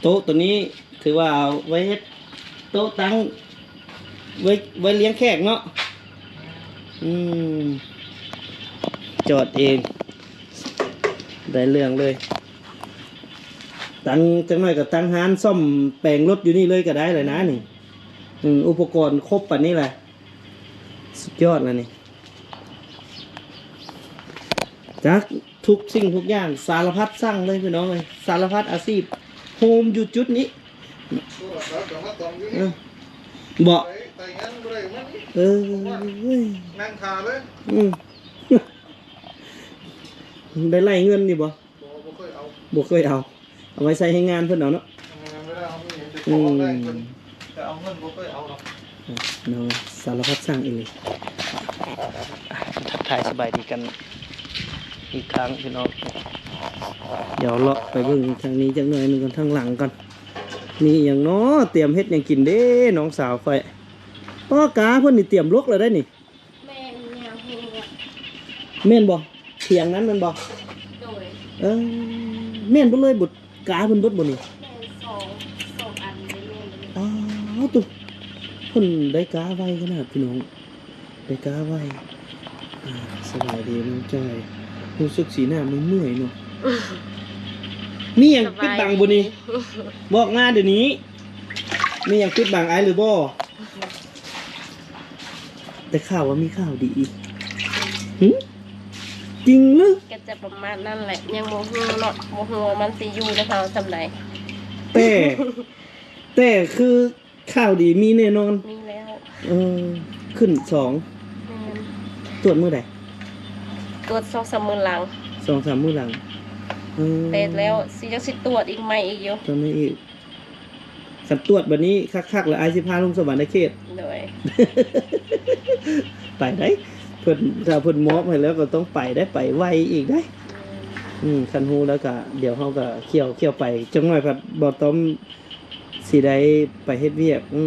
ໂຕະໂຕນີ້ຖືວ່າເອົາໄວ້ເຮັດໂຕະຕັ້ງ ໄວ້ ໄວ້ລ້ຽງແຂກເນາະ. ອືມ ຈອດເອງ ໄດ້ເລື່ອງເລີຍ. ຕັ້ງ ຈັກໜ້ອຍກໍຕັ້ງຮ້ານສ້ອມແປງລົດຢູ່ນີ້ເລີຍກໍໄດ້ແຫຼະນະນີ້. ອືມ ອຸປະກອນຄົບປານນີ້ແຫຼະ ສຸດຍອດແລ້ວນີ້. ຈັກທຸກສິ່ງທຸກຢ່າງ ສາລະພັດສັງເລີຍພີ່ນ້ອງເອີຍ ສາລະພັດອາຊີບ ໂຮມຢູ່ຈຸດນີ້. ເອີ ບໍ່ ເອີ ນັ່ງຖ້າເລີຍ. ອືມ ໄດ້ໄລ່ເງິນຢູ່ບໍ່? ບໍ່ ບໍ່ເຄີຍເອົາ ບໍ່ເຄີຍເອົາ ເອົາໄວ້ໃຊ້ແຮງງານເພິ່ນເອົາເນາະ. ເອີ ເວລາເຮົາມີຫຍັງໄປຂໍແລກເພິ່ນ ອືມ ຈະເອົາເງິນ ບໍ່ເຄີຍເອົາດອກ. ເນາະ ສາລະພັດສັງອີ່ຫຼີ. ທັກທາຍສະບາຍດີກັນອີກຄັ້ງພີ່ນ້ອງ. ດຽວເລາະໄປເບິ່ງທາງນີ້ຈັກໜ້ອຍໜຶ່ງກ່ອນ ທາງຫຼັງກ່ອນ. ມີຫຍັງເນາະ? ຕຽມເຮັດຫຍັງກິນເດ້ນ້ອງສາວຂ້ອຍ? ປ້າ ກາເພິ່ນນີ້ຕຽມລົກແລ້ວໄດ໋ນີ້. ແມ່ນ ຍາວແຮງ. ແມ່ນບໍ່? ຖຽງນັ້ນແມ່ນບໍ່? ໂດຍ. ເອີ ແມ່ນເບິດເລີຍ ບຸດ ກາເພິ່ນເບິດບໍ່ນີ້? ແມ່ນ ສອງ ສອງອັນນີ້ແມ່ນເບິດເລີຍ. ອ້າວ ໂທ້ ເພິ່ນໄດ້ກາໄວຂະໜາດພີ່ນ້ອງ ໄດ້ກາໄວ. ອ່າ ສະບາຍດີນ້ອງຈ້ອຍ ຮູ້ສຶກສີໜ້າເມື່ອຍໆເນາະ. ມີຫຍັງປິດບັງບໍ່ນີ້? ບອກມາດຽວນີ້ ມີຫຍັງປິດບັງອ້າຍຫຼືບໍ່? ໄດ້ຂ່າວວ່າມີຂ່າວດີອີກ. ຫື? ຈິງຫຼື? ກໍຈະປະມານນັ້ນແຫຼະ ຍັງບໍ່ຮູ້ເນາະ ບໍ່ຮູ້ວ່າມັນຊິຢູ່ນຳເຮົາສ່ຳໃດ. ແຕ່ ແຕ່ຄືຂ່າວດີມີແນ່ນອນ. ມີແລ້ວ. ເອີ ຂຶ້ນສອງ. ແມ່ນ. ຕວດມື້ໃດ? ຕວດສອງສາມມື້ຫຼັງ. ສອງສາມມື້ຫຼັງ. ເອີ ແຕ່ແລ້ວຊິ ຍັງຊິຕວດອີກໃໝ່ອີກຢູ່. ຕວດໃໝ່ອີກ. ຄັນຕວດບາດນີ້ຄັກໆ ແລ້ວ ອ້າຍຊິພາລົງສະຫວັນນະເຂດ. ໂດຍ. ໄປໄດ໋ ເພິ່ນ ຖ້າເພິ່ນມອບໃຫ້ແລ້ວກໍຕ້ອງໄປໄດ໋ ໄປໄວອີກໄດ໋. ອືມ ອືມ ຄັນຮູ້ແລ້ວກະ ດຽວເຮົາກະຂ້ຽວ ຂ້ຽວໄປ ຈັກໜ້ອຍພັດບໍ່ຕ້ອມຊິໄດ້ໄປເຮັດວຽກ. ອື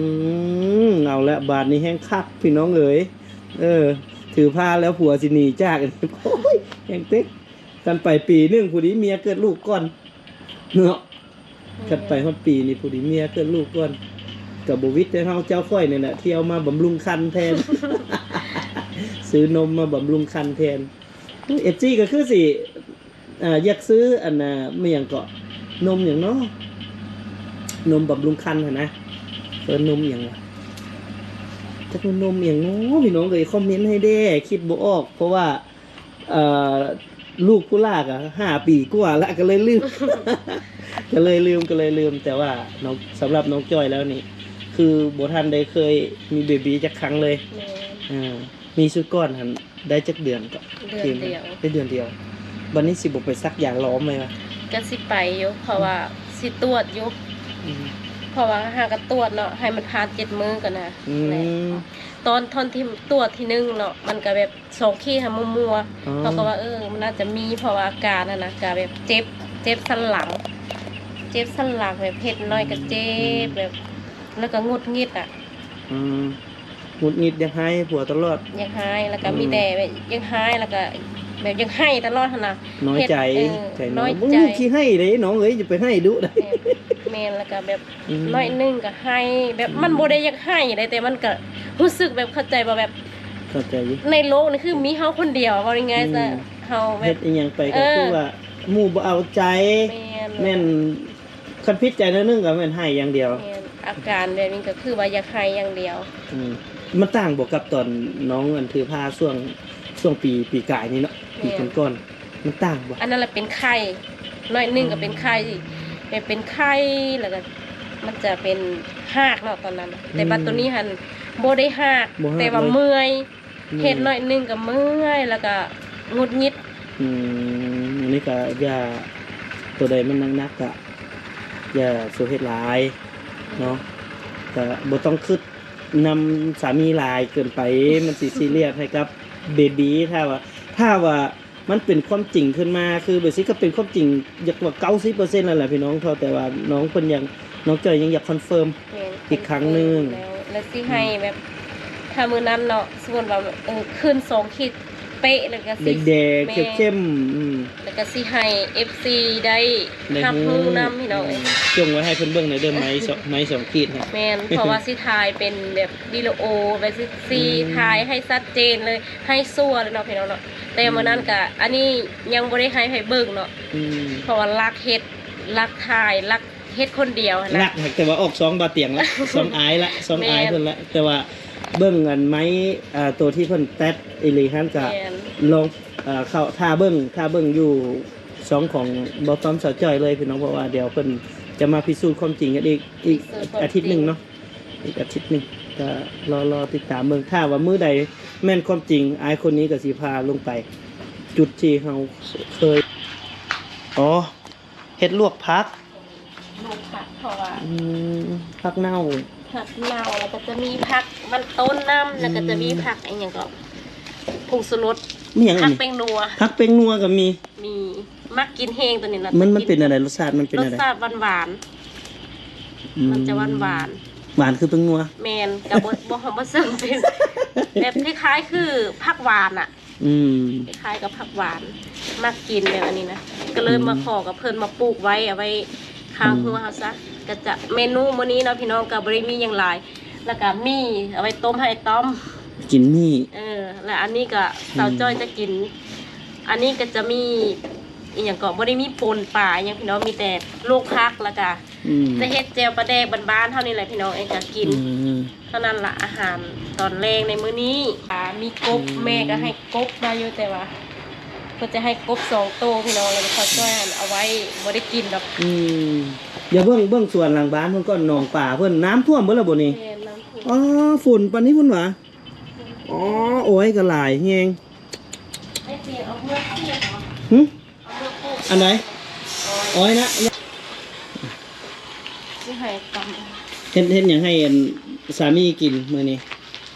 ມ ເອົາລະ ບາດນີ້ແຮງຄັກພີ່ນ້ອງເອີຍ. ເອີ ຖືພາແລ້ວຜົວຊິໜີຈາກ ໂອ້ຍ ແຮງເຕັກ. ຄັນໄປປີໜຶ່ງ ຜູ້ດີເມຍເກີດລູກກ່ອນເນາະ. ຄັນໄປຮອດປີນີ້ ຜູ້ດີເມຍເກີດລູກກ່ອນ ກໍບໍ່ຫວິດແຕ່ເຮົາ ເຈົ້າຂ້ອຍນີ້ແຫຼະ ທີ່ເອົາມາບຳລຸງຄັນແທນ ຊື້ນົມມາບຳລຸງຄັນແທນ. ເອັຟຊີ ກໍຄືຊິ ອ່າ ຢາກຊື້ອັນນ່າ ແມ່ນຫຍັງເກາະ ນົມຫຍັງເນາະ ນົມບຳລຸງຄັນຫັ້ນນະ ເອີ້ນນົມຫຍັງວະ ຈັກແມ່ນນົມຫຍັງເນາະ ພີ່ນ້ອງເອີຍ ຄອມເມັນໃຫ້ແດ່ ຄິດບໍ່ອອກ ເພາະວ່າ ເອີ ລູກຜູ້ຫຼ້າກະຫ້າປີກວ່າລະ ກໍເລີຍລືມ ກໍເລີຍລືມ ກໍເລີຍລືມ. ແຕ່ວ່ານ້ອງ ສຳລັບນ້ອງຈ້ອຍແລ້ວນີ້ ຄືບໍ່ທັນໄດ້ເຄີຍມີເບບີຈັກຄັ້ງເລີຍ. ແມ່ນ. ເອີ ມີຊຸດກ່ອນຫັ້ນໄດ້ຈັກເດືອນເກາະ? ເດືອນດຽວ. ໄດ້ເດືອນດຽວ. ບັດນີ້ຊິບໍ່ໄປສັກຢາລ້ອມໄວ້ວະ? ກໍຊິໄປຢູ່ ເພາະວ່າ ອືມ ຊິຕວດຢູ່. ອືມ ເພາະວ່າຫາກໍຕວດເນາະ ໃຫ້ມັນຜ່ານເຈັດມື້ກ່ອນນະ. ອືມ ແລ້ວຕອນ ຕອນທີ່ຕວດທີໜຶ່ງເນາະ ມັນກໍແບບ ສອງຂີດຫັ້ນມົວໆ ອໍ ເຂົາກໍວ່າ ເອີ ມັນອາດຈະມີ ເພາະວ່າອາການຫັ້ນນະ ກະແບບເຈັບ ເຈັບສັນຫຼັງ ເຈັບສັນຫຼັງ ແບບເຮັດໜ້ອຍກໍເຈັບ ອືມ ແບບ ແລ້ວກໍຫງຸດຫງິດອະ. ອືມ ຫງຸດຫງິດ ຢາກຮ້າຍໃຫ້ຜົວຕະຫຼອດ. ຢາກຮ້າຍ ແລ້ວກໍ ອືມ ມີແຕ່ແບບຢາກຮ້າຍ ແລ້ວກໍແບບຢາກໄຫ້ຕະຫຼອດຫັ້ນນະ. ນ້ອຍໃຈ ເຮັດ ເອີ ໃຈນ້ອຍ ນ້ອຍໃຈ ໂອ້ຍ ຂີ້ໄຫ້ເດ້ນ້ອງເອີຍ ຢ່າໄປໄຫ້ດຸໄດ໋. ແມ່ນ ແມ່ນ ແລ້ວກໍແບບ ອືມ ໜ້ອຍໜຶ່ງກໍໄຫ້ ແບບ ອືມ ມັນບໍ່ໄດ້ຢາກໄຫ້ເດ້ ແຕ່ມັນກໍຮູ້ສຶກແບບ ເຂົ້າໃຈບໍ່ ແບບ ເຂົ້າໃຈຢູ່ ໃນໂລກນີ້ຄືມີເຮົາຄົນດຽວ ເວົ້າງ່າຍໆ ອືມ ຊະ ເຮົາແບບ ເຮັດອີ່ຫຍັງໄປກໍ ເອີ ຄືວ່າໝູ່ບໍ່ເອົາໃຈ. ແມ່ນ ແມ່ນ ຄັນຜິດໃຈໜ້ອຍໜຶ່ງກໍແມ່ນໄຫ້ຢ່າງດຽວ. ແມ່ນ ອາການແບບນີ້ກໍຄືວ່າຢາກໄຫ້ຢ່າງດຽວ. ອືມ ມັນຕ່າງບໍ່ກັບຕອນນ້ອງອັນຖືພາຊ່ວງ ຊ່ວງປີ ປີກາຍນີ້ເນາະ? ແມ່ນ ປີກ່ອນໆ ມັນຕ່າງບໍ່? ອັນນັ້ນລະເປັນໄຂ້ ໜ້ອຍໜຶ່ງກໍເປັນໄຂ້ ອໍ ແບບເປັນໄຂ້ ແລ້ວກໍມັນຈະເປັນຮາກເນາະຕອນນັ້ນ. ອືມ ແຕ່ບັດໂຕນີ້ຫັ້ນບໍ່ໄດ້ຮາກ ບໍ່ຮາກ ແຕ່ວ່າເມື່ອຍ ເມື່ອຍ ເຮັດໜ້ອຍໜຶ່ງກໍເມື່ອຍ ແລ້ວກໍຫງຸດຫງິດ. ອືມ ອັນນີ້ກໍຢ່າ ໂຕໃດມັນໜັກໆ ກໍຢ່າສູ່ເຮັດຫຼາຍເນາະ ກໍບໍ່ຕ້ອງຄຶດນຳສາມີຫຼາຍເກີນໄປ ມັນຊິຊີຣຽສໃຫ້ກັບເບບີ. ຖ້າວ່າ ຖ້າວ່າ ມັນເປັນຄວາມຈິງຂຶ້ນມາ ຄືແບບຊີ້ກໍເປັນຄວາມຈິງ ຢາກວ່າເກົ້າສິບເປີເຊັນແລ້ວແຫຼະພີ່ນ້ອງ ເພາະແຕ່ວ່ານ້ອງເພິ່ນຍັງ ນ້ອງຈ້ອຍຍັງຢາກຄອນເຟີມ ແມ່ນ ອີກຄັ້ງໜຶ່ງ ຄອນເຟີມແລ້ວ ແລ້ວຊິໃຫ້ແບບ ອືມ ຖ້າມື້ນັ້ນເນາະ ສົມມຸດວ່າ ເອີ ຂຶ້ນສອງຂີດ ເປະ ແລ້ວກໍຊິ ແດງໆ ແມ່ນ ເຂັ້ມໆ ອືມ ແລ້ວກໍຊິໃຫ້ເອັຟຊີໄດ້ ໄດ້ ຮັບຮູ້ນຳ ພີ່ນ້ອງເອີຍ ຈົ່ງໄວ້ໃຫ້ເພິ່ນເບິ່ງແດ່ເດີ ໄມ້ສອງ ໄມ້ສອງຂີດນີ້ ແມ່ນ ເພາະວ່າຊິຖ່າຍເປັນແບບວິດີໂອ ແບບຊິ ອືມ ຊິຖ່າຍໃຫ້ຊັດເຈນເລີຍ ໃຫ້ຊັວເລີຍເນາະ ພີ່ນ້ອງເນາະ ແຕ່ ອືມ ມື້ນັ້ນກໍ ອັນນີ້ຍັງບໍ່ໄດ້ໃຫ້ໃຜເບິ່ງເນາະ ອືມ ເພາະວ່າລັກເຮັດ ລັກຖ່າຍ ລັກ ເຮັດຄົນດຽວຫັ້ນນະ ລັກ ແຕ່ວ່າອອກຊ່ອງບ່າວຕຽງລະ ຊ່ອງອ້າຍລະ ຊ່ອງອ້າຍ ແມ່ນ ເພິ່ນລະ ແຕ່ວ່າເບິ່ງອັນໄມ້ ອ່າ ໂຕທີ່ເພິ່ນແຕັດອີ່ຫຼີຫັ້ນກະ ແມ່ນ ລອງ ເອີ ເຂົ້າຖ້າເບິ່ງ ຖ້າເບິ່ງຢູ່ຊ່ອງຂອງບ່າວຕ້ອມສາວຈ້ອຍເລີຍພີ່ນ້ອງ ເພາະວ່າດຽວເພິ່ນຈະມາພິສູດຄວາມຈິງກັນອີກ ອີກ ພິສູດຄວາມຈິງ ອາທິດໜຶ່ງເນາະ ອີກອາທິດໜຶ່ງ ກະລໍ ລໍຕິດຕາມເບິ່ງ ຖ້າວ່າມື້ໃດແມ່ນຄວາມຈິງ ອ້າຍຄົນນີ້ກະຊິພາລົງໄປຈຸດທີ່ເຮົາເຄີຍ ອໍ ເຮັດລວກຜັກ ລວກຜັກ ເພາະວ່າ ອືມ ຜັກເນົ່າ ຜັກເນົ່າ ແລ້ວກໍຈະມີຜັກມັນຕົ້ນນຳ ອືມ ແລ້ວກໍຈະມີຜັກອີ່ຫຍັງກໍ ຜົງຊູລົດ ມີຫຍັງອັນນີ້ ຜັກແປ້ງນົວ ຜັກແປ້ງນົວກໍມີ ມີ ມັກກິນແຮງໂຕນີ້ນະ ມັນ ມັນເປັນແນວໃດ ລົດຊາດມັນເປັນແນວໃດ ລົດຊາດຫວານໆ ອືມ ມັນຈະຫວານໆ ຫວານຄືແປ້ງນົວ ແມ່ນ ກໍບໍ່ ບໍ່ ບໍ່ເຊີງເປັນ ແບບຄ້າຍໆຄືຜັກຫວານອະ ອືມ ຄ້າຍໆກັບຜັກຫວານ ມັກກິນແບບອັນນີ້ນະ ກໍເລີຍ ອືມ ມາຂໍກັບເພິ່ນ ມາປູກໄວ້ ເອົາໄວ້ຂ້າງ ອືມ ຮົ້ວເຮົາຊະ ກໍຈະ ເມນູມື້ນີ້ເນາະພີ່ນ້ອງ ກໍບໍ່ໄດ້ມີຫຍັງຫຼາຍ ແລ້ວກໍໝີ່ເອົາໄວ້ຕົ້ມໃຫ້ອ້າຍຕ້ອມ ກິນໝີ່ ເອີ ແລ້ວອັນນີ້ກໍ ອືມ ສາວຈ້ອຍຈະກິນ ອັນນີ້ກໍຈະມີ ອີ່ຫຍັງກໍບໍ່ໄດ້ມີປົ່ນປາຫຍັງພີ່ນ້ອງ ມີແຕ່ລວກຜັກ ແລ້ວກໍ ອືມ ຈະເຮັດແຈ່ວປາແດກບ້ານໆເຮົານີ້ແຫຼະພີ່ນ້ອງເອີຍ ກໍກິນ ອືມ ເທົ່ານັ້ນລະ ອາຫານຕອນແລງໃນມື້ນີ້ ອ່າ ມີກົບ ອືມ ແມ່ກໍໃຫ້ກົບມາຢູ່ ແຕ່ວ່າເພິ່ນຈະໃຫ້ກົບສອງໂຕພີ່ນ້ອງ ແລ້ວກໍເຂົາຊ່ອຍຫັ້ນເອົາໄວ້ ບໍ່ໄດ້ກິນດອກ ອືມ ດຽວເບິ່ງ ເບິ່ງສວນຫຼັງບ້ານເພິ່ນກ່ອນ ໜອງປາເພິ່ນນ້ຳຖ້ວມເບິດແລ້ວບໍ່ນີ້ ແມ່ນ ນ້ຳຖ້ວມ ອໍ ຝົນປານນີ້ພຸ້ນຫວາ ອໍ ໂອ້ຍ ກໍຫຼາຍແຮງ ໄອ້ເສຍ ເອົາເມືອເສຍເນາະ ຫຶ? ອັນໃດ? ອ້ອຍນະ ຊິໃຫ້ຕຳ ເຮັດ ເຮັດຫຍັງໃຫ້ອັນສາມີກິນມື້ນີ້?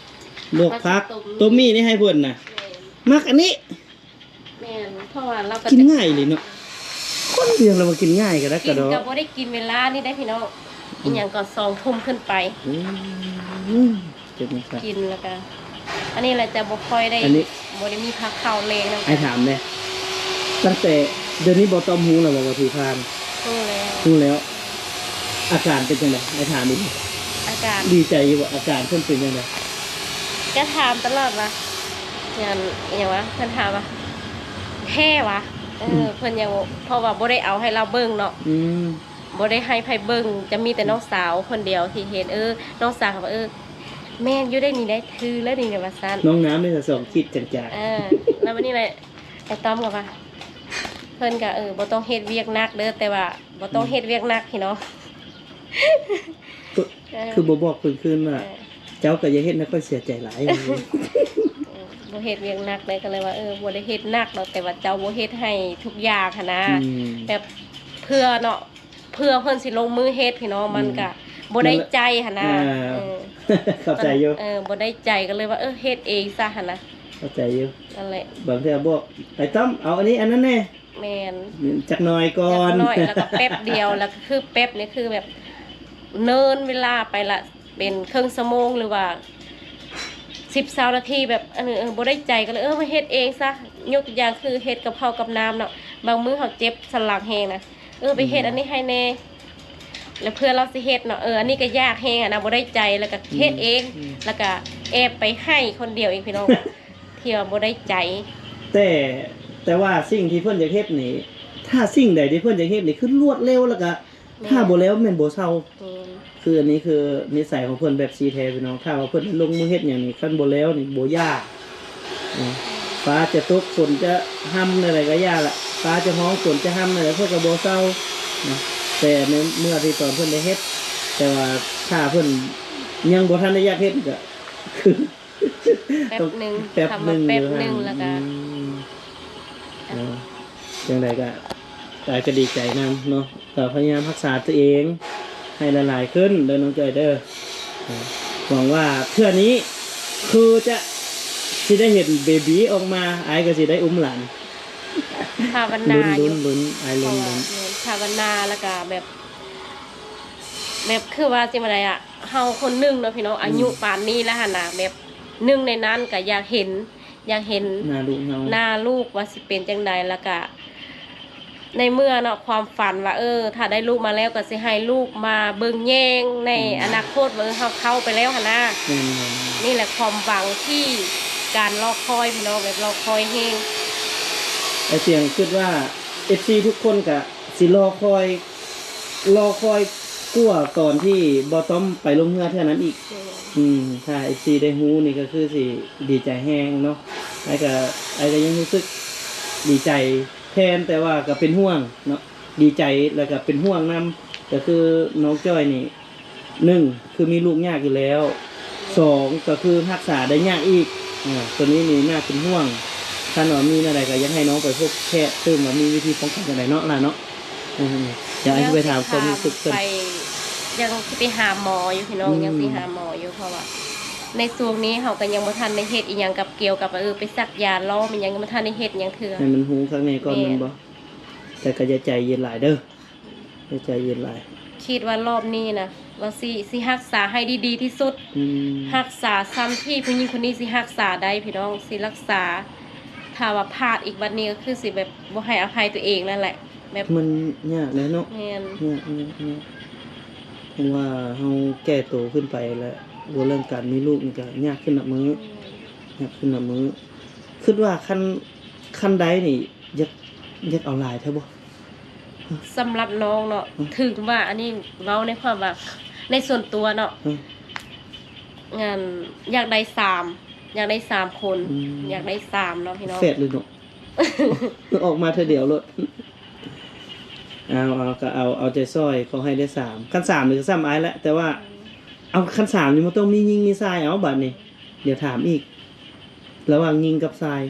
ລວກຜັກ ຕົ້ມໝີ່ນີ້ໃຫ້ເພິ່ນນະ ແມ່ນ ມັກອັນນີ້ ແມ່ນ ເພາະວ່າລາວກໍກິນງ່າຍອີ່ຫຼີເນາະ ຄົນລາວລະວ່າກິນງ່າຍກະດັກກະດໍ ກິນກະບໍ່ໄດ້ກິນເວລານີ້ໄດ໋ພີ່ນ້ອງ ອືມ ອີ່ຫຍັງກໍສອງທຸ່ມຂຶ້ນໄປ ອືມ ກິນແລ້ວກະ ອັນນີ້ລະຈະບໍ່ຄ່ອຍໄດ້ ອັນນີ້ ບໍ່ໄດ້ມີພາເຂົ້າແລງນຳກັນ ອ້າຍຖາມແດ່ ຕັ້ງແຕ່ດຽວນີ້ບໍ່ຕ້ອງຮູ້ແລ້ວບໍ່ວ່າຖືພານ? ຮູ້ແລ້ວ ຮູ້ແລ້ວ ອາການເປັນຈັ່ງໃດ? ອ້າຍຖາມອີກ ອາການ ດີໃຈຢູ່ບໍ່? ອາການເພິ່ນເປັນຈັ່ງໃດ? ກະຖາມຕະຫຼອດວ່າ ຫຍັງ ອີ່ຫຍັງວະ ເພິ່ນຖາມວ່າ ແທ້ຫວາ? ເອີ ອືມ ເພິ່ນຍັງ ເພາະວ່າບໍ່ໄດ້ເອົາໃຫ້ລາວເບິ່ງເນາະ ອືມ ບໍ່ໄດ້ໃຫ້ໃຜເບິ່ງ ຈະມີແຕ່ນ້ອງສາວຄົນດຽວທີ່ເຫັນ ເອີ ນ້ອງສາວວ່າ ເອີ ແມ່ນຢູ່ໄດ໋ນີ້ໄດ໋ ຖືແລ້ວນີ້ນະວ່າຊັ້ນ ນ້ອງນ້ຳນີ້ສະສອງຂີດຈາງໆ ເອີ ແລ້ວບັດນີ້ແຫຼະ ໄອ້ຕ້ອມກໍວ່າ ເພິ່ນກໍ ເອີ ບໍ່ຕ້ອງເຮັດວຽກໜັກເດີ ແຕ່ວ່າບໍ່ຕ້ອງເຮັດວຽກໜັກ ອືມ ພີ່ນ້ອງ ຄື ເອີ ຄືບໍ່ບອກເພິ່ນຄືນວ່າ ເອີ ເຈົ້າກໍຢ່າເຮັດໃຫ້ຂ້ອຍເສຍໃຈຫຼາຍ ເອີ ບໍ່ເຮັດວຽກໜັກເລີຍ ກໍເລີຍວ່າ ເອີ ບໍ່ໄດ້ເຮັດໜັກດອກ ແຕ່ວ່າເຈົ້າບໍ່ເຮັດໃຫ້ທຸກຢ່າງຫັ້ນນະ ອືມ ແບບເພື່ອເນາະ ເພື່ອເພິ່ນຊິລົງມືເຮັດພີ່ນ້ອງ ອືມ ມັນກະບໍ່ໄດ້ໃຈຫັ້ນນະ ອ່າ ເອີ ເຂົ້າໃຈຢູ່ ເອີ ບໍ່ໄດ້ໃຈກໍເລີຍວ່າ ເອີ ເຮັດເອງຊະຫັ້ນນະ ເຂົ້າໃຈຢູ່ ນັ້ນແຫຼະ ບາງເທື່ອບອກ ໄອ້ຕ້ອມ ເອົາອັນນີ້ອັນນັ້ນແດ່ ແມ່ນ ຈັກໜ້ອຍກ່ອນ ຈັກໜ້ອຍ ແລ້ວກໍແປັບດຽວ ແລ້ວກໍຄືແປັບນີ້ຄືແບບເນີນເວລາໄປລະ ເປັນເຄິ່ງຊົ່ວໂມງ ຫຼືວ່າສິບ ຊາວນາທີ ແບບ ອັນ ເອີ ບໍ່ໄດ້ໃຈກໍເລີຍ ເອີ ມາເຮັດເອງຊະ ຍົກຕົວຢ່າງຄືເຮັດກັບເຂົ້າກັບນ້ຳເນາະ ບາງມື້ເຮົາເຈັບສັນຫຼັງແຮງນະ ເອີ ໄປເຮັດ ອືມ ອັນນີ້ໃຫ້ແດ່ ແລ້ວເພື່ອລາວຊິເຮັດເນາະ ເອີ ອັນນີ້ກໍຢາກແຮງຫັ້ນນະ ບໍ່ໄດ້ໃຈ ແລ້ວກໍເຮັດເອງ ອືມ ແລ້ວກໍແອບໄປໄຫ້ຄົນດຽວອີກ ພີ່ນ້ອງ ທີ່ວ່າບໍ່ໄດ້ໃຈ ແຕ່ ແຕ່ວ່າສິ່ງທີ່ເພິ່ນຢາກເຮັດນີ້ ຖ້າສິ່ງໃດທີ່ເພິ່ນຢາກເຮັດນີ້ ຄືລວດເລັວ ແລ້ວກໍ ແມ່ນ ຖ້າບໍ່ແລ້ວແມ່ນບໍ່ເຊົາ ແມ່ນ ຄືອັນນີ້ຄືນິໄສຂອງເພິ່ນແບບຊີ້ແທ້ພີ່ນ້ອງ ຖ້າວ່າເພິ່ນລົງມືເຮັດຫຍັງນີ້ ຄັນບໍ່ແລ້ວນີ້ບໍ່ຢາກ ອືມ ຟ້າຈະຕົກ ຝົນຈະຮ່ຳແນວໃດກໍຢ່າລະ ຟ້າຈະຮ້ອງ ຝົນຈະຮ່ຳແນວໃດ ເພິ່ນກໍບໍ່ເຊົານະ ແຕ່ໃນເມື່ອທີ່ຕອນເພິ່ນໄດ້ເຮັດ ແຕ່ວ່າຖ້າເພິ່ນຍັງບໍ່ທັນໄດ້ຢາກເຮັດກໍຄື ແປັບໜຶ່ງ ແປັບໜຶ່ງ ຄຳວ່າແປັບໜຶ່ງ ແລ້ວກໍ ອືມ ເອີ ຈັ່ງໃດກໍ ກໍ ກໍດີໃຈນຳເນາະ ກໍພະຍາຍາມຮັກສາຕົວເອງໃຫ້ຫຼາຍໆຂຶ້ນເດີນ້ອງຈ້ອຍເດີ ຫວັງວ່າເທື່ອນີ້ຄືຈະ ຊິໄດ້ເຫັນເບບີອອກມາ ອ້າຍກໍຊິໄດ້ອຸ້ມຫຼານ ພາວະນາຢູ່ ລຸ້ນໆ ອ້າຍລຸ້ນໆ ພາວະນາ ພາວະນາ ແລ້ວກໍແບບ ແບບຄືວ່າຊິວ່າໃດອະ ເຮົາຄົນໜຶ່ງເນາະພີ່ນ້ອງ ອືມ ອາຍຸປານນີ້ແລ້ວຫັ້ນນະ ແບບໜຶ່ງໃນນັ້ນກໍຢາກເຫັນ ຢາກເຫັນໜ້າລູກເຮົາ ໜ້າລູກວ່າຊິເປັນຈັ່ງໃດ ແລ້ວກະໃນເມື່ອເນາະ ຄວາມຝັນວ່າ ເອີ ຖ້າໄດ້ລູກມາແລ້ວກໍຊິໃຫ້ລູກມາເບິ່ງແຍງໃນ ອືມ ອະນາຄົດວ່າ ເອີ ເຮົາເຂົ້າໄປແລ້ວຫັ້ນນາ. ແມ່ນໆໆ ນີ້ແຫຼະຄວາມຫວັງທີ່ການລໍຄອຍ ພີ່ນ້ອງ ແບບລໍຄອຍແຮງ. ອ້າຍສຽງຄິດວ່າ ເອັຟຊີ ທຸກຄົນກະຊິລໍຄອຍ ລໍຄອຍກວ່າຕອນທີ່ບ່າວຕ້ອມໄປລົງເຮືອເທື່ອນັ້ນອີກ. ແມ່ນ ອືມ ຖ້າເອັຟຊີໄດ້ຮູ້ນີ້ກໍຄືຊິດີໃຈແຮງເນາະ. ອ້າຍກໍ ອ້າຍກໍຍັງຮູ້ສຶກດີໃຈແທນ ແຕ່ວ່າກໍເປັນຫ່ວງເນາະ ດີໃຈແລ້ວກໍເປັນຫ່ວງນຳ. ກໍຄືນ້ອງຈ້ອຍນີ້ ໜຶ່ງ ຄືມີລູກຍາກຢູ່ແລ້ວ, ສອງ ກໍຄືຮັກສາໄດ້ຍາກອີກ. ອາ ຕົວນີ້ນີ້ໜ້າເປັນຫ່ວງ. ຄັນວ່າມີແນວໃດກໍຢາກໃຫ້ນ້ອງໄປພົບແພດຕື່ມວ່າມີວິທີປ້ອງກັນຈັ່ງໃດເນາະ ຫຼານເນາະ. ອືມ ດຽວອ້າຍຊິໄປຖາມຄວາມຮູ້ສຶກເພິ່ນ ໄປ ຍັງຊິໄປຫາໝໍຢູ່ພີ່ນ້ອງ. ອືມ ຍັງຊິຫາໝໍຢູ່ ເພາະວ່າໃນຊ່ວງນີ້ເຮົາກໍຍັງບໍ່ທັນໄດ້ເຮັດອີ່ຫຍັງກັບ ກ່ຽວກັບ ເອີ ໄປສັກຢາຫຼໍ້ ແມ່ນຫຍັງ ຍັງບໍ່ທັນໄດ້ເຮັດຫຍັງເທື່ອ. ໃຫ້ມັນຮູ້ຄັກແນ່ກ່ອນແມ່ນບໍ່? ແຕ່ກໍຢ່າໃຈເຢັນຫຼາຍເດີ້. ໃຫ້ໃຈເຢັນຫຼາຍ. ຄິດວ່າລອບນີ້ນະ ວ່າຊິ ຊິຮັກສາໃຫ້ດີໆທີ່ສຸດ. ອືມ ຮັກສາສ່ຳທີ່ຜູ້ຍິງຄົນນີ້ຊິຮັກສາໄດ້ພີ່ນ້ອງ ຊິຮັກສາ. ຖ້າວ່າພາດອີກບັດນີ້ກໍຄືຊິແບບບໍ່ໃຫ້ອະໄພຕົວເອງນັ້ນແຫຼະ ແບບ ມັນຍາກແຫຼະເນາະ. ແມ່ນ ຍາກ ຍາກ ຍາກ ເພາະວ່າເຮົາແກ່ໂຕຂຶ້ນໄປແລ້ວ ເວົ້າເລື່ອງການມີລູກນີ້ກໍຍາກຂຶ້ນນັບມື້. ອືມ ຍາກຂຶ້ນນັບມື້. ຄິດວ່າຄັນ ຄັນໄດ້ນີ້ ຢາກ ຢາກເອົາຫຼາຍແທ້ບໍ່? ສຳລັບນ້ອງເນາະ ອືມ ເຖິງວ່າ ອັນນີ້ເວົ້າໃນຄວາມວ່າ ໃນສ່ວນຕົວເນາະ ອືມ ງານ ຢາກໄດ້ສາມ ຢາກໄດ້ສາມຄົນ. ອືມ ຢາກໄດ້ສາມເນາະພີ່ນ້ອງ. ແຝດເລີຍເນາະ ອອກມາເທື່ອດຽວໂລດ. ເອົາ ເອົາ ກໍເອົາ ເອົາໃຈຊ່ອຍ ຂໍໃຫ້ໄດ້ສາມ. ຄັນສາມນີ້ກໍສ່ຳອ້າຍແຫຼະ ແຕ່ວ່າ ອືມ ເອົາ ຄັນສາມນີ້ມັນຕ້ອງມີຍິງມີຊາຍ. ເອົາ ບາດນີ້ ດຽວຖາມອີກ ລະຫວ່າງຍິງກັບຊາຍ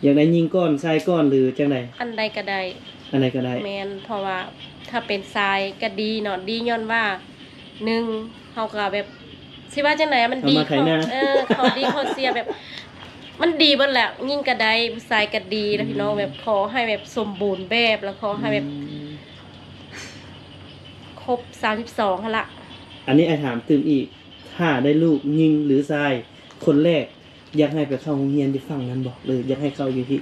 ຢາກໄດ້ຍິງກ່ອນ ຊາຍກ່ອນ ຫຼືຈັ່ງໃດ? ອັນໃດກໍໄດ້. ອັນໃດກໍໄດ້. ແມ່ນ ເພາະວ່າຖ້າເປັນຊາຍກໍດີເນາະ ດີຍ້ອນວ່າ ໜຶ່ງ ເຮົາກໍແບບ ຊິວ່າຈັ່ງໃດ ມັນດີ ເອີ ຂໍ້ດີຂໍ້ເສຍແບບ ມັນດີເບິດແຫຼະ. ຍິງກໍໄດ້ ຜູ້ຊາຍກໍດີ ແລ້ວພີ່ນ້ອງ ອືມ ແບບ ຂໍໃຫ້ແບບສົມບູນແບບ ແລ້ວຂໍໃຫ້ແບບ ອືມ ຄົບສາມສິບສອງຫັ້ນລະ. ອັນນີ້ອ້າຍຖາມຕື່ມອີກ ຖ້າໄດ້ລູກຍິງ ຫຼືຊາຍ ຄົນແລກ ຢາກໃຫ້ໄປເຂົ້າໂຮງຮຽນຢູ່ຝັ່ງນັ້ນບໍ່ ຫຼືຢາກໃຫ້ເຂົ້າຢູ່ພີ້?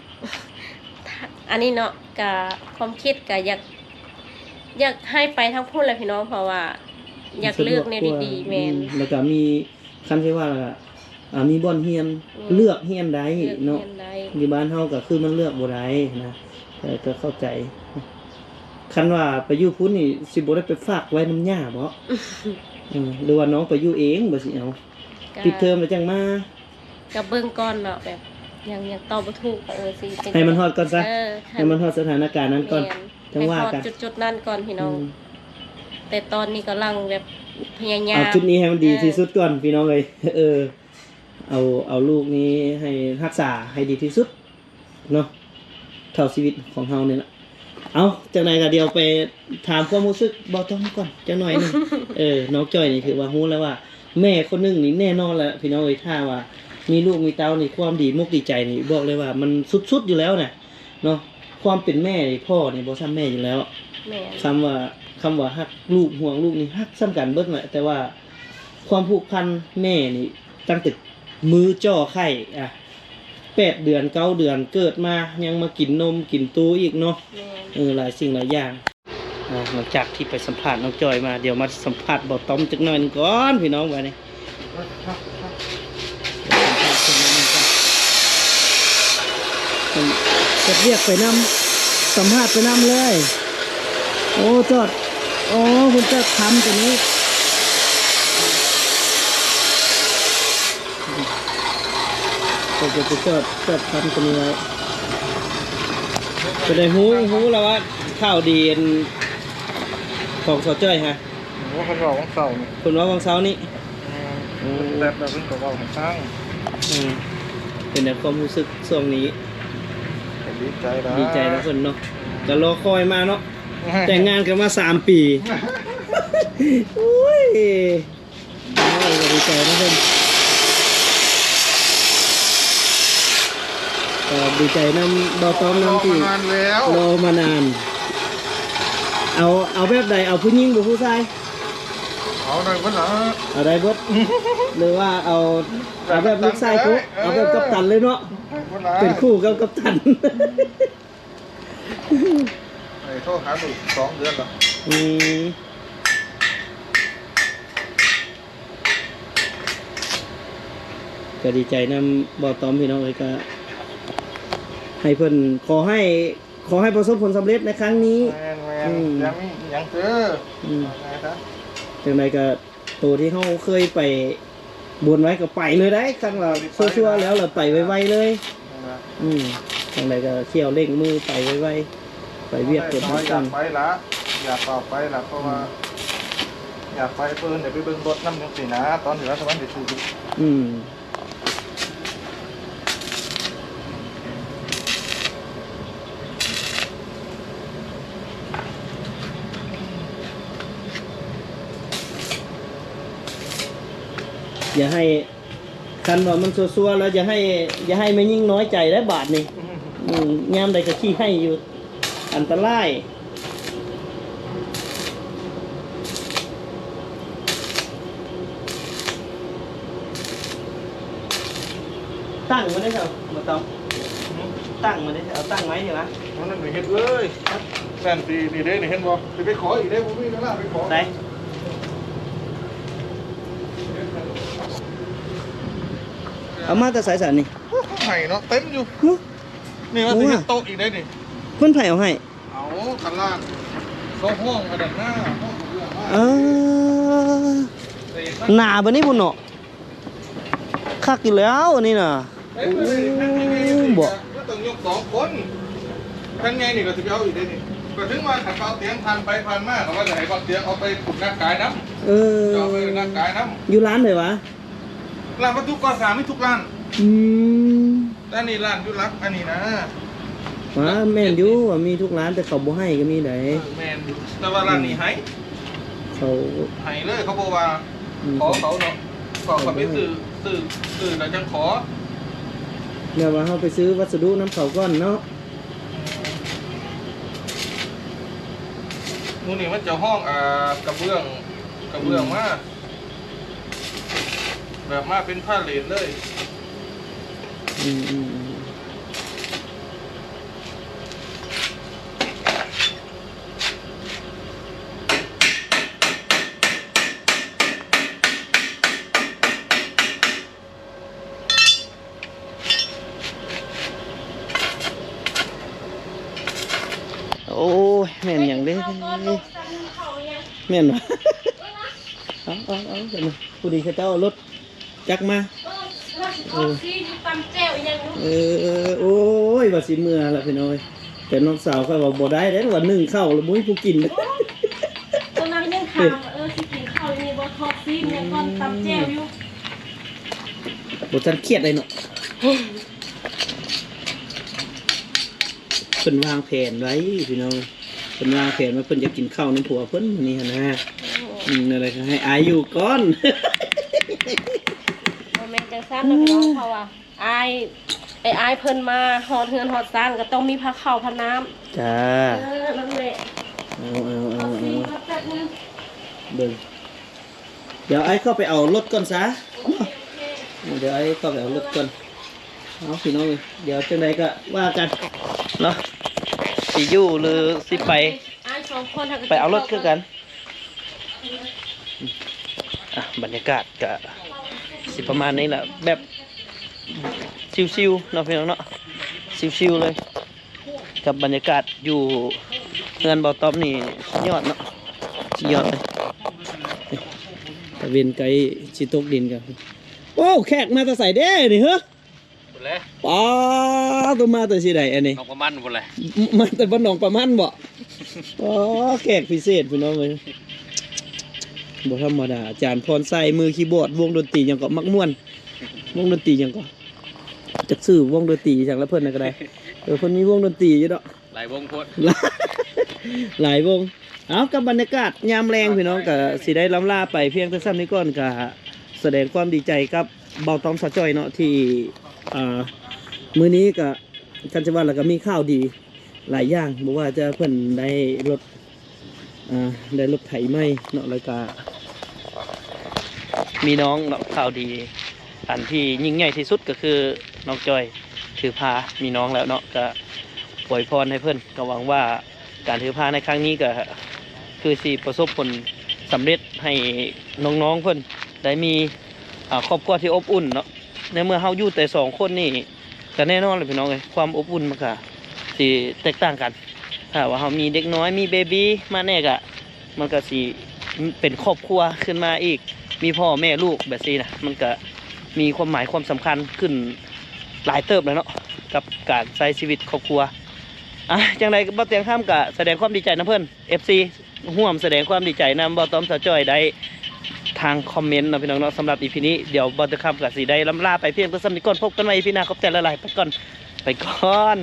ອັນນີ້ເນາະ ກະຄວາມຄິດກະຢາກ ຢາກໃຫ້ໄປທາງພຸ້ນແຫຼະພີ່ນ້ອງ ເພາະວ່າຢາກເລືອກແນວດີໆ. ແມ່ນ ອືມ ແລ້ວກະມີ ຄັນຊິວ່າ ອ່າ ມີບ່ອນຮຽນ ອືມ ເລືອກຮຽນໄດ້ເນາະ. ຢູ່ບ້ານເຮົາກະຄືມັນເລືອກບໍ່ໄດ້ນະ ແຕ່ກໍເຂົ້າໃຈ. ຄັນວ່າໄປຢູ່ພຸ້ນນີ້ ຊິບໍ່ໄດ້ໄປຝາກໄວ້ນຳຍ່າບໍ? ເອີ ຫຼືວ່ານ້ອງໄປຢູ່ເອງບໍ່ ຊິເອົາ ກະ ປິດເທີມແລ້ວຈັ່ງມາ? ກໍເບິ່ງກ່ອນເນາະ ແບບຍັງ ຍັງຕອບບໍ່ຖືກ ກໍ ເອີ ຊິເປັນ ໃຫ້ມັນຮອດກ່ອນຊະ. ເອີ ໃຫ້ມັນຮອດສະຖານະການນັ້ນກ່ອນ ແມ່ນ ຈັ່ງວ່າກັນ. ໃຫ້ຮອດຈຸດໆນັ້ນກ່ອນພີ່ນ້ອງ. ອືມ ແຕ່ຕອນນີ້ກຳລັງແບບພະຍາຍາມ ເອົາຈຸດນີ້ໃຫ້ມັນດີທີ່ສຸດກ່ອນ ເອີ ພີ່ນ້ອງເອີຍ. ເອີ ເອົາ ເອົາລູກນີ້ໃຫ້ຮັກສາໃຫ້ດີທີ່ສຸດເນາະ ເທົ່າຊີວິດຂອງເຮົານີ້ລະ. ເອົາ ຈັ່ງໃດກໍດຽວໄປຖາມຄວາມຮູ້ສຶກບ່າວຕ້ອມກ່ອນຈັກໜ້ອຍໜຶ່ງ. ເອີ ນ້ອງຈ້ອຍນີ້ຖືວ່າຮູ້ແລ້ວວ່າແມ່ຄົນໜຶ່ງນີ້ແນ່ນອນແລ້ວພີ່ນ້ອງເອີຍ. ຖ້າວ່າມີລູກມີເຕົ້ານີ້ ຄວາມດີມົກດີໃຈນີ້ ບອກເລີຍວ່າມັນສຸດໆຢູ່ແລ້ວນະເນາະ. ຄວາມເປັນແມ່ນີ້ ພໍ່ນີ້ບໍ່ສ່ຳແມ່ຢູ່ແລ້ວ. ແມ່ນ ຄຳວ່າ ຄຳວ່າຮັກລູກ ຫ່ວງລູກນີ້ ຮັກສ່ຳກັນເບິດແຫຼະ ແຕ່ວ່າຄວາມຜູກພັນແມ່ນີ້ ຕັ້ງແຕ່ມື້ຈໍ້ໄຂ່ ອະ ແປດເດືອນ ເກົ້າເດືອນ ເກີດມາຍັງມາກິນນົມກິນໂຕອີກເນາະ. ແມ່ນ ເອີ ຫຼາຍສິ່ງຫຼາຍຢ່າງ. ອ່າ ຫຼັງຈາກທີ່ໄປສຳພາດນ້ອງຈ້ອຍມາ ດຽວມາສຳພາດບ່າວຕ້ອມຈັກໜ້ອຍໜຶ່ງກ່ອນພີ່ນ້ອງ. ບາດນີ້ເຮັດວຽກໄປນຳ ສຳພາດໄປນຳເລີຍ. ໂອ້ ຈອດ ໂອ້ ເພິ່ນຈອດທຳຕົວນີ້ ເພິ່ນຈະໄປຈອດ ຈອດທຳຕົວນີ້ໄວ້. ເພິ່ນໄດ້ຮູ້ ຮູ້ແລ້ວວ່າຂ່າວດີ ອັນ ຂອງສາວຈ້ອຍຫະ? ໂອ້ ເພິ່ນເວົ້າວັນເສົານີ້ ເພິ່ນເວົ້າວັນເສົານີ້. ແມ່ນ ໂອ້ ເພິ່ນແປັບແລ້ວເພິ່ນກໍເວົ້າໃຫ້ຟັງ. ອືມ ເປັນໃດຄວາມຮູ້ສຶກຊ່ວງນີ້? ກໍດີໃຈຫຼາຍ ດີໃຈນຳເພິ່ນເນາະ. ອືມ ກໍລໍຄອຍມາເນາະ ແຕ່ງງານກັນມາສາມປີ. ໂອ້ຍ ໂອ້ຍ ກໍດີໃຈນຳເພິ່ນ ກໍດີໃຈນຳບ່າວຕ້ອມນຳທີ່ ລໍມານານແລ້ວ ລໍມານານ. ເອົາ ເອົາແບບໃດ? ເອົາຜູ້ຍິງບໍ່ຜູ້ຊາຍ? ເອົ ເອົາໄດ້ເບິດລະ ເອົາໄດ້ເບິດ ຫຼືວ່າເອົາ ເອົາແບບລູກຊາຍໂກະ ເອີ ເອົາແບບກັບຕັນເລີຍເນາະ ໄດ້ເບິດລະ ເປັນຄູ່ກັບກັບຕັນ ໄດ້ໂທຫາລູກສອງເດືອນລະ ອືມ ກໍດີໃຈນຳບ່າວຕ້ອມພີ່ນ້ອງເອີຍ ກໍໃຫ້ເພິ່ນ ຂໍໃຫ້ ຂໍໃຫ້ປະສົບຜົນສຳເລັດໃນຄັ້ງນີ້ ແມ່ນໆ ອືມ ຢ່າມີອີ່ຫຍັງເດີ ອືມ ວ່າໄງຊະ ຈັ່ງໃດກໍໂຕທີ່ເຮົາເຄີຍໄປບົນໄວ້ກໍໄປເລີຍໄດ໋ ຄັນວ່າຊົ່ວໆແລ້ວລະໄປໄວໆເລີຍ ນັ້ນລະ ອືມ ຈັ່ງໃດກໍຂ້ຽວເລັ່ງມືໄປໄວໆ ໄປວຽກເກີດ ແຕ່ວ່າຢາກໄປລະ ຢາກເຝົ້າໄປລະ ເພາະວ່າ ອືມ ຢາກໄປເພິ່ນໄດ້ໄປເບິ່ງລົດນຳຈັ່ງຊີ້ນະ ຕອນທີ່ລາຊະວັນໄດ້ຊື້ ອືມ ຢ່າໃຫ້ ຄັນວ່າມັນຊົ່ວໆແລ້ວ ຢ່າໃຫ້ ຢ່າໃຫ້ແມ່ຍິງນ້ອຍໃຈໄດ໋ບາດນີ້ ອືມ ຍາມໃດກໍຂີ້ໄຫ້ຢູ່ ອັນຕະລາຍ. ຕັ້ງມາໄດ້ເຈົ້າ ບໍ່ຕ້ອງ ຕັ້ງມາໄດ້ ເອົາຕັ້ງໄວ້ນີ້ວະ ມັນນັ້ນເຮັດເລີຍ ແມ່ນຊິນີ້ເດ້ ນີ້ເຫັນບໍ່ ຊິໄປຂໍອີກເດ້ ບໍ່ມີເວລາໄປຂໍ ໄດ້ ເອົາມາແຕ່ໃສຊັ້ນນີ້ ໂອ້ ໃຫ້ເນາະ ເຕັມຢູ່ ຫຶ ນີ້ວ່າຊິເຮັດໂຕະອີກເດ້ນີ້ ເພິ່ນໃຜເອົາໃຫ້? ເອົາ ຄັນລານ ຊອກຫ້ອງອັນນັ້ນນາ ຫ້ອງກະເບື້ອງມາ ເອີ ໜາບາດນີ້ພຸ້ນເນາະ ຄັກຢູ່ແລ້ວອັນນີ້ນະ ເອີ ໂອ້ ແຜ່ນໃຫຍ່ນີ້ ບໍ່ ມັນຕ້ອງຍົກສອງຄົນ ແຜ່ນໃຫຍ່ນີ້ກໍຊິໄປເອົາອີກເດ້ນີ້ ກໍເຖິງວ່າຄັນບ່າວຕຽງຜ່ານໄປຜ່ານມາ ກໍວ່າຈະໃຫ້ບ່າວຕຽງເອົາໄປຝຶກນັກກາຍນຳ ເອີ ຈະເອົາໄປນັກກາຍນຳ ຢູ່ຮ້ານໃດວະ? ຮ້ານວັດຖຸກໍ່ສ້າງມີທຸກຮ້ານ ອືມ ແຕ່ອັນນີ້ຮ້ານຢູ່ຫຼັກອັນນີ້ນະ ວ່າແມ່ນຢູ່ວ່າມີທຸກຮ້ານ ແຕ່ເຂົາບໍ່ໃຫ້ກໍມີໃດ໋ ເອີ ແມ່ນຢູ່ ແຕ່ວ່າຮ້ານນີ້ໃຫ້ ເຂົາໃຫ້ເລີຍ ເຂົາບໍ່ວ່າ ອືມ ຂໍເຂົາເນາະ ເຂົາ ເຂົາໄປຊື້ ຊື້ ຊື້ແລ້ວຈັ່ງຂໍ ແບບວ່າເຮົາໄປຊື້ວັດສະດຸນຳເຂົາກ່ອນເນາະ ມື້ນີ້ມັນຈະຫ້ອງ ອ່າ ກະເບື້ອງ ກະເບື້ອງ ອືມ ມາ ແບບມາເປັນພາເລດເລີຍ ອືມ ອືມ ອືມ. ໂອ້ຍ ແມ່ນຫຍັງເດ້ ແມ່ນຫວາ ເອົາ ເອົາ ເອົາ ຜູ້ດີເຂົາເຈົ້າເອົາລົດຈັກມາ ເອີ ເອີ ໂອ້ຍ ວ່າຊິເມືອລະພີ່ນ້ອງເອີຍ ແຕ່ນ້ອງສາວຂ້ອຍວ່າບໍ່ໄດ້ເດ້ ວ່າໜຶ້ງເຂົ້າລະບໍ່ມີຜູ້ກິນ ໂອ້ຍ ຕອນນັ້ນຍັງຖາມວ່າ ເອີ ຊິກິນເຂົ້າຢູ່ນີ້ບໍ່ ທອດຊີ້ນຫຍັງກ່ອນ ຕຳແຈ່ວຢູ່ ບໍ່ທັນຄຽດເລີຍເນາະ ເພິ່ນວາງແຜນໄວ້ພີ່ນ້ອງ ເພິ່ນວາງແຜນວ່າເພິ່ນຈະກິນເຂົ້ານຳຜົວເພິ່ນມື້ນີ້ຫັ້ນນະ ອືມ ນັ້ນແຫຼະ ໃຫ້ອາຍຢູ່ກ່ອນ ບໍ່ແມ່ນຈັ່ງຊັ້ນນະພີ່ນ້ອງ ເພາະວ່າ ອ້າຍ ໄອ້ອ້າຍເພິ່ນມາຮອດເຮືອນຮອດຊານ ກໍຕ້ອງມີພາເຂົ້າພານ້ຳ ຈ້າ ເອີ ນັ້ນແຫຼະ ເອົາ ເອົາ ເອົາ ເອົາ ເບິ່ງ ດຽວອ້າຍເຂົ້າໄປເອົາລົດກ່ອນຊະ ໂອເຄ ໂອເຄ ດຽວອ້າຍເຂົ້າໄປເອົາລົດກ່ອນ ເອົາ ພີ່ນ້ອງເອີຍ ດຽວຈັ່ງໃດກໍວ່າກັນເນາະ ຊິຢູ່ ຫຼື ຊິໄປ ອ້າຍສອງຄົນ ໄປເອົາລົດຄືກັນ. ອ່ະ ບັນຍາກາດກະຊິປະມານນີ້ແຫຼະ ແບບຊິວໆເນາະ ພີ່ນ້ອງເນາະ ຊິວໆເລີຍ ກັບບັນຍາກາດຢູ່ເຮືອນບ່າວຕ້ອມນີ້ສຸດຍອດເນາະ ສຸດຍອດເລີຍ ຕາເວັນໃກ້ຊິຕົກດິນກະ ໂອ້ ແຂກມາແຕ່ໃສເດ້ນີ້ເຮີ? ພຸ້ນແຫຼະ ປ້າ ໂຕມາແຕ່ຊິໃດອັນນີ້ ໜອງປາມັນພຸ້ນແຫຼະ ມາແຕ່ບ້ານໜອງປາມັນບໍ? ອໍ ແຂກພິເສດພີ່ນ້ອງເອີຍ ບໍ່ທຳມະດາ ອາຈານພອນໄຊ ມືຄີບອດ ວົງດົນຕີຫຍັງເກາະ ມັກມ່ວນ ວົງດົນຕີຫຍັງເກາະ ຈັກຊື່ວົງດົນຕີຫຍັງລະເພິ່ນນະກໍໄດ້ ເອີ ເພິ່ນມີວົງດົນຕີຢູ່ດອກ ຫຼາຍວົງໂພດ ຫຼາຍວົງ ເອົາ ກັບບັນຍາກາດຍາມແລງພີ່ນ້ອງ ກໍຊິໄດ້ລ່ຳລາໄປພຽງແຕ່ສ່ຳນີ້ກ່ອນ ກໍສະແດງຄວາມດີໃຈກັບບ່າວຕ້ອມສາວຈ້ອຍເນາະ ທີ່ ອ່າ ມື້ນີ້ກໍ ຄັນຊິວ່າແລ້ວກໍມີຂ່າວດີຫຼາຍຢ່າງ ບໍ່ວ່າຈະເພິ່ນໄດ້ລົດ ອ່າ ໄດ້ລົດໄຖໃໝ່ເນາະ ແລ້ວກໍ ມີນ້ອງເນາະ ຂ່າວດີອັນທີ່ຍິ່ງໃຫຍ່ທີ່ສຸດກໍຄືນ້ອງຈ້ອຍຖືພາມີນ້ອງແລ້ວເນາະ ກໍອວຍພອນໃຫ້ເພິ່ນ ກໍຫວັງວ່າການຖືພາໃນຄັ້ງນີ້ກໍຄືຊິປະສົບຜົນສຳເລັດ ໃຫ້ນ້ອງໆເພິ່ນໄດ້ມີ ອ່າ ຄອບຄົວທີ່ອົບອຸ່ນເນາະ ໃນເມື່ອເຮົາຢູ່ແຕ່ສອງຄົນນີ້ ກໍແນ່ນອນແຫຼະພີ່ນ້ອງເອີຍ ຄວາມອົບອຸ່ນມັນກໍຊິແຕກຕ່າງກັນ ຖ້າວ່າເຮົາມີເດັກນ້ອຍ ມີເບບີມາແດ່ ກໍມັນກໍຊິເປັນຄອບຄົວຂຶ້ນມາອີກ ມີພໍ່ແມ່ລູກແບບຊີ້ນະ ມັນກໍມີຄວາມໝາຍຄວາມສຳຄັນຂຶ້ນຫຼາຍເຕີບແລ້ວເນາະ ກັບການໃຊ້ຊີວິດຄອບຄົວ. ອ່ະ ຈັ່ງໃດບ່າວຕຽງຄຳກໍສະແດງຄວາມດີໃຈນຳເພິ່ນ ເອັຟຊີ ຮ່ວມສະແດງຄວາມດີໃຈນຳບ່າວຕ້ອມສາວຈ້ອຍໄດ້ທາງຄອມເມັນເນາະ ພີ່ນ້ອງເນາະ. ສຳລັບອີພີນີ້ ດຽວບ່າວຕຽງຄຳກໍຊິໄດ້ລ່ຳລາໄປພຽງແຕ່ສ່ຳນີ້ກ່ອນ ພົບກັນໃໝ່ອີພີໜ້າ ຂອບໃຈຫຼາຍໆ ໄປກ່ອນ ໄປກ່ອນ.